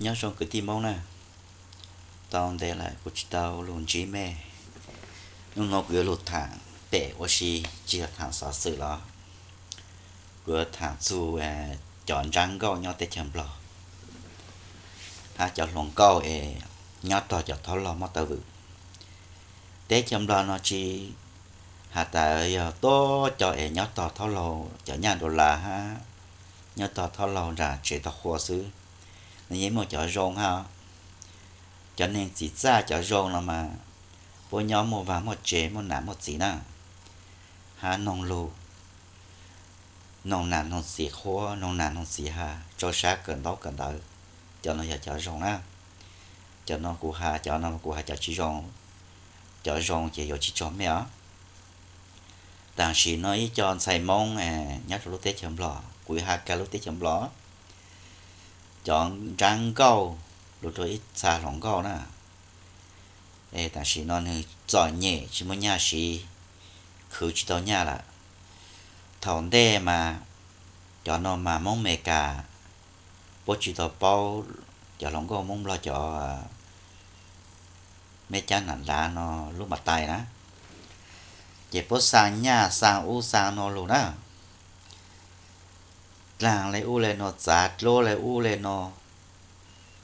Nyob zoo kwv tij Hmoob na, tau ntev lawm kuv tsis tau lug ntsib mej. Hnub no kuv yuav lug thaam pem ua si, tsis yog thaam xov xwm los, kuv yuav thaam txug cov ntsab nkauj nyob teb chaws Nplog hab cov hluas nkauj es nyob tog cov thaub laug mob tawv vwm. Teb chaws Nplog no tsis has tas yog tuab cov es nyob tog thaub laug cov nyaj dollar hab nyob tog thaub laug nram tsev tog qhua xwb, nws yeej muaj cov zoo hab. Cov neeg txim txaj cov zoo no mas puab nyob muaj vaag muaj tsev muaj nam muaj txiv na, hab noog lug, noog nam noog txiv qhuab, noog nam noog txiv has, tsau sab kawm ntaub kawm ntawv, cov no yog cov zoo na. Cov no kuv has, cov no kuv has cov tsis zoo, cov zoo ces yuav tsis tso mej os. Tam sim no ib co ntxhais Moob nyob rau lub teb chaws Nplog, kuv yuav has kag lub teb chaws Nplog, cov ntsab nkauj lug rau ib txha hluas nkauj na, tam sim no nws txom nyem tsis muaj nyaj siv, khwv tsis tau nyaj lawm. Thaum ntej mas cov no mas Moob Amelikas, puab tsis tau paub cov hluas nkauj Moob Nplog cov mej cab nam lav no lub mav tais na, ces puab xaa nyaj xaa ub xaa no lug na, dlaag le ub le no, txav dluab le ub le no,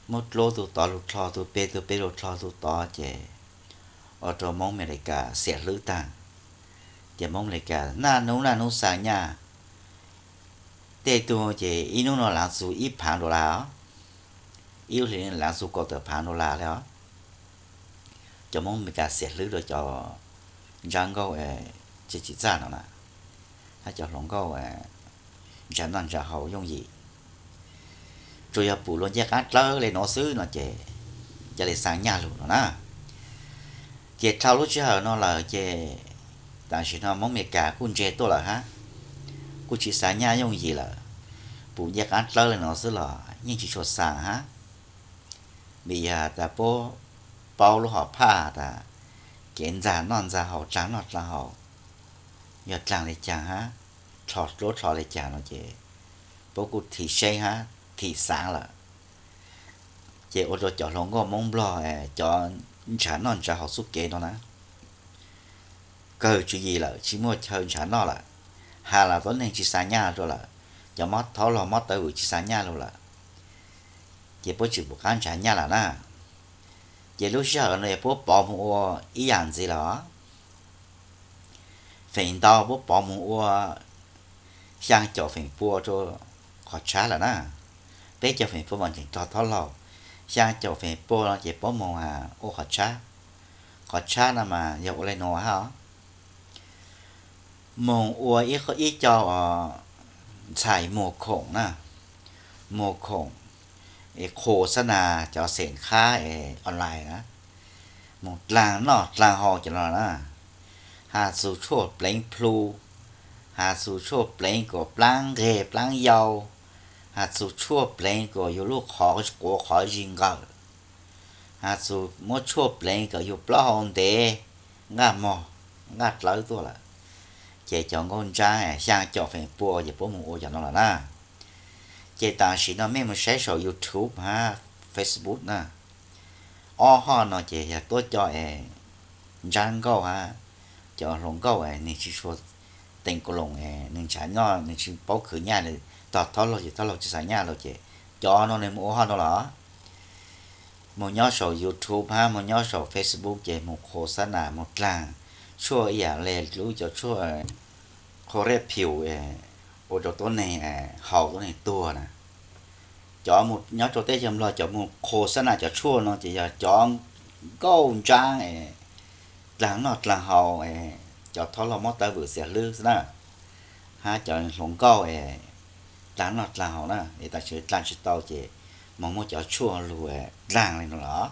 muab dluab tug tod lug dlho tug peg, tug peg lug dlho tug tod ces ua rau Moob Amelikas xiam hlwb taag. Ces Moob Amelikas naj nub naj nub xaa nyaj, tej tug ces ib nub no laav txug ib phaav dollar os, ib lub hli laav txug kaum tawm phaav dollar le os. Cov Moob Amelikas xiam hlwb rau cov ntsab nkauj tsis txim txaj no na, hab cov hluas nkauj ntshav noj ntshav haus yooj yim, tsuas yog pum luag ncej qaab dlawb le nuav xwb no ces ca le xaa nyaj lug no na. Ces dhau lub sij hawm no lawm ces tam sim no Moob Amelikas kuj ntse tuaj lawm hab, kuj tsis xaa nyaj yooj yim lawm. Pum ncej qaab dlawb le nuav xwb los yeej tsis tshua xaa hab, vim yog tas puab paub lub hom phaj tas kev ntxag noj ntxag haus, dlaag noj dlaag haus yog dlaag le caag hab, dlho dluab dlho le caag no ces puab kuj thim seeb hab thim xaav lawm. Ces ua rau cov hluas nkauj Moob Nplog cov ntshav noj ntshav haus xub kev no na, kawg tswv yim lawm, tsis muaj chaw ntshav noj lawm, has los tuab neeg tsis xaa nyaj rua lawm, cov mob thaub laug mob tawv vwm tsis xaa nyaj rua lawm, ces puab tsis pum qaab ntshav nyaj lawm na. Ces lub sij hawm no yog puab pov moog ua ib yam ntxiv lawm os. Feem ntau puab pov moog ua xyaa caum feem pua rua qhov tshab lawm na. Peb caug feem pua mas tseem tog thaub laug, xyaa caum feem pua no ces puab moog ua qhov tshab. Qhov tshab no mas yog ua le nuav hab os, moog ua ib co ntxhais muag khoom na, muag khoom es qhuas xab nas cov xeem qhab es online na, moog dlaag noj dlaag haus cov no na. Has txug tshuaj pleev plhu, has txug tshuaj pleev kuas plaab nqeg plaab yau, has txug tshuaj pleev kuas yug lub qhov quav qhov zig nqawm, has txug muab tshuaj pleev kom yug plaub hau ntev, nqaj mog, nqaj dlawb tuaj lawm. Ces cov nkauj ntsaab xyaa caum feem pua ces puab moog ua cov no lawm na. Ces tam sim no mej moog saib saum YouTube hab Facebook na, ob hoj no ces yog tuab coj es ntsab nkauj hab cov hluas nkauj es nwg tsis tshua teem kaus loos, nwg ntshav noj, nwg tsis paub khwv nyaj, tog thaub laug ces thaub laug tsis xaa nyaj lawm ces cov no nwg moog ua hoj no lawm. Moog nyob saum YouTube hab moog nyob saum Facebook ces moog qhuas xab nas moog dlaag tshuaj ib yam le lub cov tshuaj qhua riab phium ua rau tuab neeg haus tuab neeg tuag na. Cov nyob rau teb chaws Nplog cov moog qhuas xab nas cov tshuaj no ces yog cov nkauj ntsaab es dlaag noj dlaag haus, cov thaub laug mob tawv vwm xiam hlwb xwb na, hab cov hluas nkauj es dlaag noj dlaag haus na, es tam sim dlaag tsis tau ces moog muab cov tshuaj lug dlaag le no los.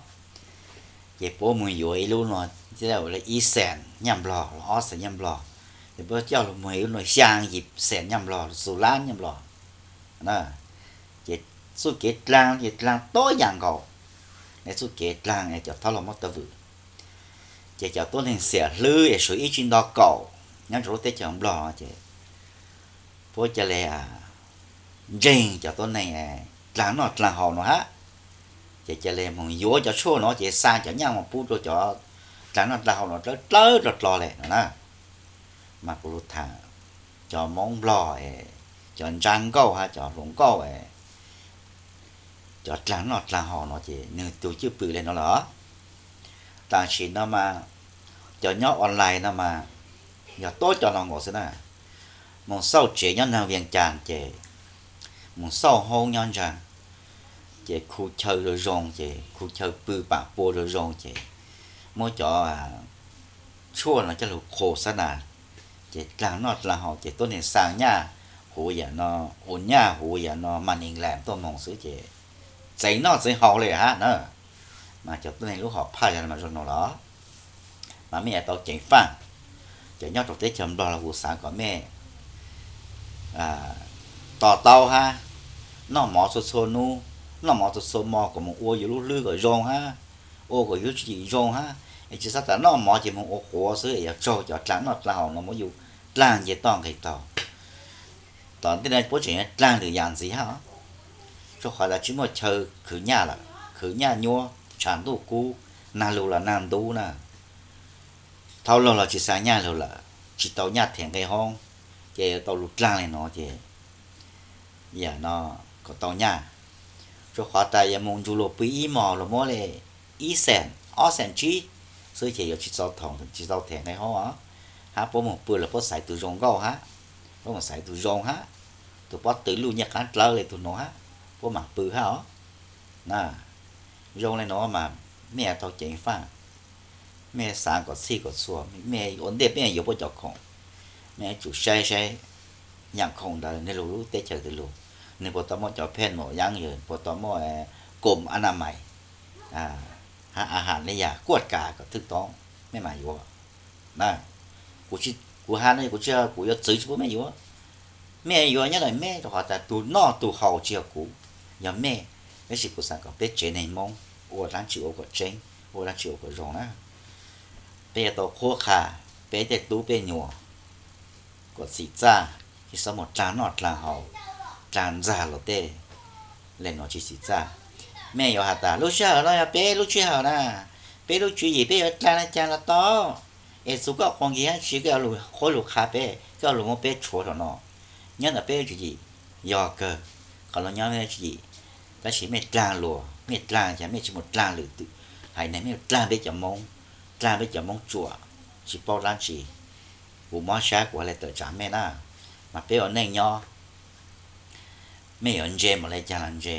Ces puab moog yuav ib lub no, ib xees nyaj Nplog los ob xees nyaj Nplog, ces puab coj lug muag ib lub no xyaa yim xees nyaj Nplog, xus lab nyaj Nplog na. Ces txuj kev dlaag ces dlaag tuab yaam nkaus le txuj kev dlaag cov thaub laug mob tawv vwm. Ces cov tuab neeg xiam hlwb es suav ib tsi nto kaum nyob rau lub teb chaws Nplog ces puab ca le ntseeg cov tuab neeg dlaag noj dlaag haus no hab. Ces cia li mus yuav cov tshuaj no ces xa cov nyaj mus pub rau cov dlaag noj dlaag haus no dlawb dlawb dlo dlo le no na. Mas kuv lug tham cov Moob Nplog, cov ntsa nkauj hab cov hluas nkauj, cov dlaag noj dlaag haus no ces nwg tug cwj pwm le no lawm. Tam sim no mas cov nyob online no mas yog tuab cov no nkaus xwb na. Moog xauj tsev nyob nraag Vias Cas ces moog xauj hoob nyob ntsaa, ces khu chaw zoo zoo, ces khu chaw pw pam pua zoo zoo, ces muab cov tshuaj no coj lug qhuas xab nas, ces dlaag noj dlaag haus ces tuab neeg xa nyaj huv yam no, ua nyaj huv yam no mas neeg lam tuaj moog xwb ces txeev noj txeev haus le hab na. Mas cov tuab neeg lub hom phaj yog mas zoo no los mas mej yuav tau ceev faaj. Cov nyob rau teb chaws Nplog los kuv xaav kom mej to taub hab, noj mov txhua txhua nub, noj mov txhua txhua mo kom moog ua yus lub hlwb kom zoo hab, ua kom yus lub tswv yim zoo hab, es tsi xob tas noj mov ces moog ua quav xwb es yog tsaug cov dlaag noj dlaag haus no muab yus dlaag nce toj nqeg taug. Tom ntej no puab tseem yuav dlaag lwm yam ntxiv hab os. Rua qhov tas tsi muaj chaw khwv nyaj lawm, khwv nyaj nyuab, tshav ntuj kub, nag lug los nag ntub na. Thaub laug los tsi xa nyaj lug lawm, tsi tau nyaj them nqe hoob, ces yuav tau lug dlaag le no ces yam no kom tau nyaj. Rua qhov tas yuav moog nrug luag pw ib mos luag muab le ib xees, ob xees tsib xwb ces yuav tsi txaus them nqe hoob os. Hab puab moog pw los puab xaiv tug zoo nkauj hab, puab moog xaiv tug zoo hab, tug pob tw luj nyiaj qaab dlawb le tug nuav hab, puab maam pw hab os. Na, zoo le nuav mas mej yuav tau ceev faaj. Mej xaav kom txhij kom txhua, mej ua ntej peb yuav yuav puab cov khoom, mej yuav tsum saib saib yaam khoom ntawd nwg lug lub teb chaws twg lug, nwg puas tau muaj cov phej maum yaab yawg, puas tau muaj kom a na mais, hab a has le yam kuaj kas kom thwj toob, mej maam yuav. Na, kuv has no kuv tsi, kuv yuav txwv tsi pub mej yuav. Mej yuav nyob ntawm mej rua qhov tas tug noj tug haus tsi yog kuv, yog mej. Tab sis kuv xaav kom peb tsev neeg Moob ua dlaab tsi ua kom tseeb, ua dlaab tsi ua kom zoo na. Peb yuav tau qhuab qha peb tej tub pej nyuam kom txim txaj, tsi xob mus dlaag noj dlaag haus, dlaag ntxag luag tej le nuav tsi txim txaj. Mej yuav has tas lub sij hawm no yog peb lub sij hawm na, peb lub tswv yim peb yuav dlaag le caag los tau, es txug koj quas nkig hab tsi koj yuav lug qhuab lug qha peb, koj yuav lug muab peb tshuav saum no. Nyob ntawm peb lub tswv yim yog kawg, qhov luag nyob mej lub tswv yim, tab sis mej dlaag luag, mej dlaag cas mej tsi mus dlaag lwm tus haiv neeg, mej dlaag peb cov Moob, dlaag peb cov Moob tsuam, tsi paub dlaab tsi. Kuv mob sab kuv has le tawm tsaam mej na, mas peb ua neej nyob, mej yuav ntse npaum le caag los ntse,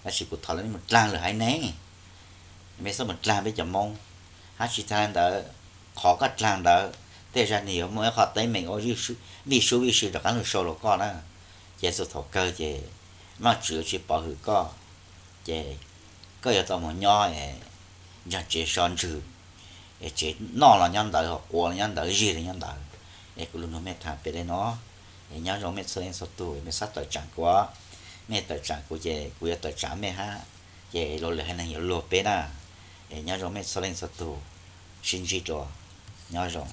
tab sis kuv thov le mej mus dlaag lwm haiv neeg, mej xob mus dlaag peb cov Moob. Hab tsi taag le ntawd, qhov koj dlaag ntawd tej zag nwg yuav muaj ib qho teeb meem ua vij sub vij sw rov qaab lug sau rua koj na. Ces txug thaum kawg ces Vaajtswv yuav tsi pov hwm koj, ces koj yuav tau moog nyob es ntsaag tsev so ntswg, es tsev noj los nyob ntawd, hos quav los nyob ntawd, zig los nyob ntawd. Es kuv lug nug mej thaam pem le no, es nyob zoo mej txhua leej txhua tug, mej xob tawm tsaam kuv, mej tawm tsaam kuv ces kuv yuav tawm tsaam mej hab, ces luas lwm haiv neeg yuav luag peb na. Es nyob zoo mej txhua leej txhua tug, sib ntsib dlua, nyob zoo.